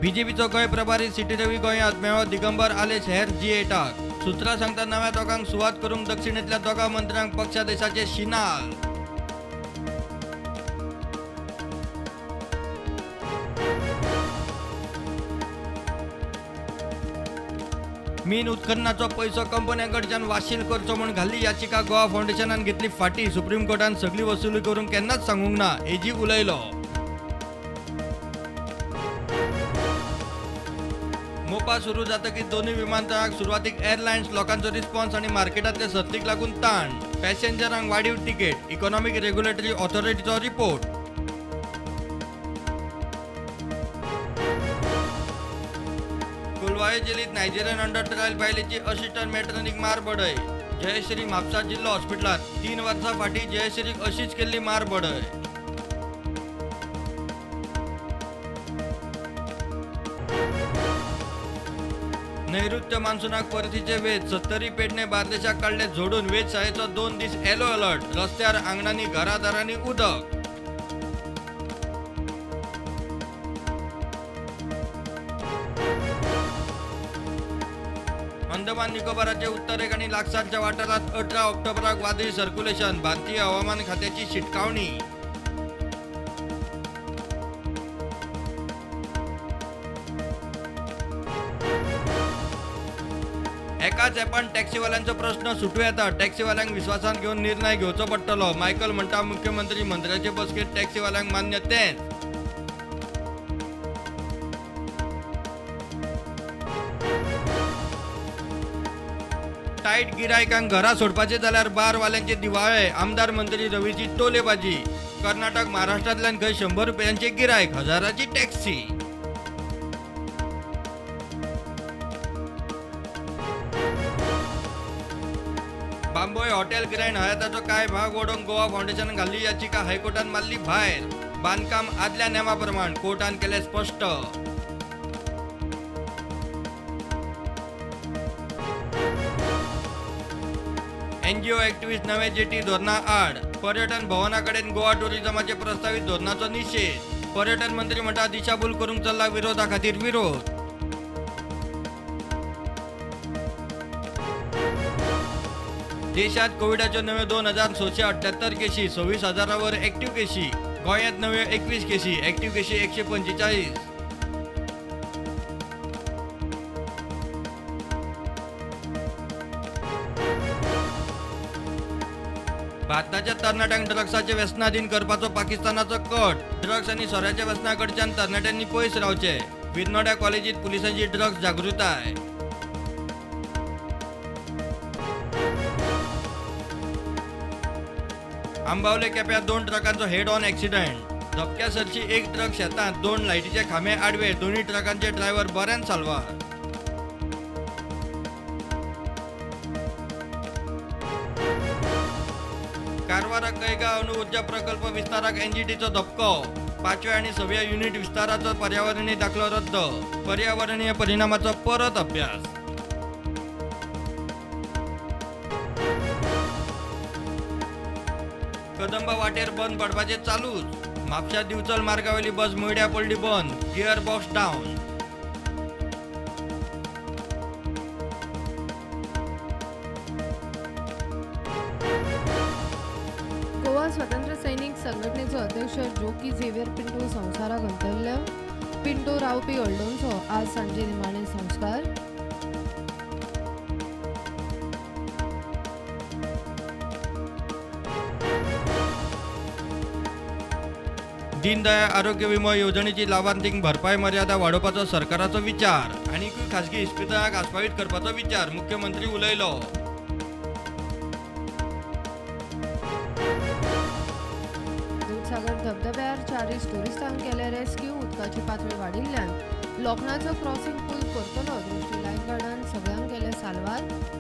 बीजेपीचो गोंय प्रभारी सिटी रवी गोंयांत मेळ्ळो दिगंबर आलेश हेर जी8आक. सुत्रां सांगता नव्या दोगांक सुवात करूंक दक्षिणेंतल्या दोगां मंत्र्यांक पक्षादेशाचे शिनाल. मीन उत्खननाचो पैसो कंपन्यांकडच्यान वाशील करचो म्हूण घाल्ली याचिका गोवा फावंडेशनान घेतली फाटी. सुप्रीम कोर्टान सगळी वसुली करूंक केन्नाच सांगूंक ना, एजी उलयलो. मोपा सुरू जातकीच दोनूय विमानतळांक सुरवातीक एअरलायन्स लोकांचो रिस्पॉन्स आनी मार्केटांतले सर्तीक लागून ताण. पॅसेंजरांक वाडीव तिकेट, इकॉनॉमिक रेग्युलेटरी ऑथॉरिटीचो रिपोर्ट. कोलवाळे जेलीत नायजेरियन अंडर ट्रायल बायलेची असिस्टंट मेट्रनीक मार बडय. जयश्री म्हापसा जिल्लो हॉस्पिटलांत 3 वर्सां फाटीं जयश्रीक अशीच केल्ली मार बडय. नैऋत्य मान्सूनाक परतीचे वेध, 70 पेडणे बार्देशाक काडले झोडून. वेधशाळेचो 2 दीस येलो अलर्ट. रस्त्यार, आंगणांनी, घरादारांनी उदक. अंदमान निकोबाराचे उत्तरेक आनी लागसारच्या वाठारांत 18 ऑक्टोबराक वादळी सर्क्युलेशन. भारतीय हवामान खात्याची शिटकावणी. एकाच ॲपान टॅक्सीवाल्यांचो प्रश्न सुटू येता. टॅक्सीवाल्यांक विस्वासांत घेवन निर्णय घेवचो पडटलो. मायकल म्हणटा मुख्यमंत्री मंत्र्याचे बसकेंत टॅक्सीवाल्यांक मान्य तेंच. टायट गिरायकांक घरा सोडपाचे जाल्यार बारवाल्यांचे दिवाळे. आमदार मंत्री रवीची टोलेबाजी. कर्नाटक महाराष्ट्रांतल्यान खंय 100 रुपयांचे गिरायक, हजाराची टॅक्सी. बांबोळे हॉटेल ग्रँड हयाताचो कांय भाग ओडोवंक गोवा फावंडेशनान घाल्ली याचिका हायकोर्टान मारली भायर. बांदकाम आदल्या नेमा प्रमाण, कोर्टान केलें स्पश्ट. एनजीओ एक्टिव्हिस्ट नवे जेटी धोरणा आड. पर्यटन भवना कडेन गोवा टुरिझमाचे प्रस्तावीत धोरणाचो निशेध. पर्यटन मंत्री म्हणटा दिशाभूल करूंक चल्ला विरोधा खातीर विरोध. देशात कोविडाच्यो नव्यो 2678 केशी, 26,000 वर एक्टिव्ह केशी. गोंयांत नव्यो 21 केशी, एक्टिव्ह केशी 145. भारताच्या तरणाट्यांक ड्रग्साचे व्यसनाधीन करपाचो पाकिस्तानाचो कट. ड्रग्स आनी सोऱ्याच्या व्यसना कडच्यान तरणाट्यांनी पयस रावचे. विरनोड्या कॉलेजीत पुलिसांची ड्रग्स जागृताय. आंबावले केप्यां 2 ट्रकांचो हेड ऑन एक्सिडंट. धपक्या सरशी एक ट्रक शेतांत, 2 लायटीचे खांबे आडवे. दोनूय ट्रकांचे ड्रायव्हर बऱ्यान साल्वार. कारवाराक कैगा अणुउर्जा प्रकल्प विस्ताराक एनजीटीचो धपको. 5व्या आनी 6व्या युनिट विस्ताराचो पर्यावरणीय दाखलो रद्द. पर्यावरणीय परिणामाचो परत अभ्यास. कदंबा वाटेर बंद पडपाचे चालूच. म्हापशा दिवचल मार्गावेली बस मुयड्या पडली बंद. Gear box down. Goa स्वतंत्र सैनिक संघटनेचो अध्यक्ष जोकी झेवियर पिंटो संवसाराक अंतरले. पिंटो रावपी हळदोणचो आज सांजे निमाणे संस्कार. दीनदयाळ आरोग्य विमो येवजणेची लावार्थींक भरपाय मर्यादा वाडोवपाचो सरकाराचो विचार. आनीकूय खासगी इस्पितळांक आस्पावीत करपाचो विचार, मुख्यमंत्री उलयलो. दुधसागर धबधब्यार 40 टुरिस्टांक केले रेस्क्यू. उदकाची पातळी वाडिल्ल्यान लोखणाचो क्रॉसिंग पूल करतलो. दृष्टी लायफगार्डान सगळ्यांक केले साल्वार.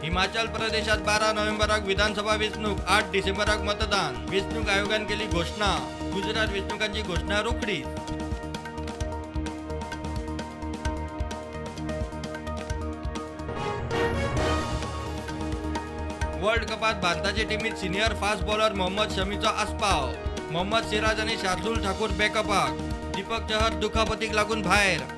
हिमाचल प्रदेशात 12 नोव्हेंबराक विधानसभा वेंचणूक, 8 डिसेंबराक मतदान. वेंचणूक आयोगान केली घोशणा. गुजरात वेंचणुकांची घोशणा रोखडीच. वर्ल्ड कपात भारताचे टिमीत सिनियर फास्ट बॉलर मोहम्मद शमीचो आस्पाव. मोहम्मद सिराज आनी शार्दुल ठाकूर बॅकअपाक. दीपक चहर दुखापतीक लागून भायर.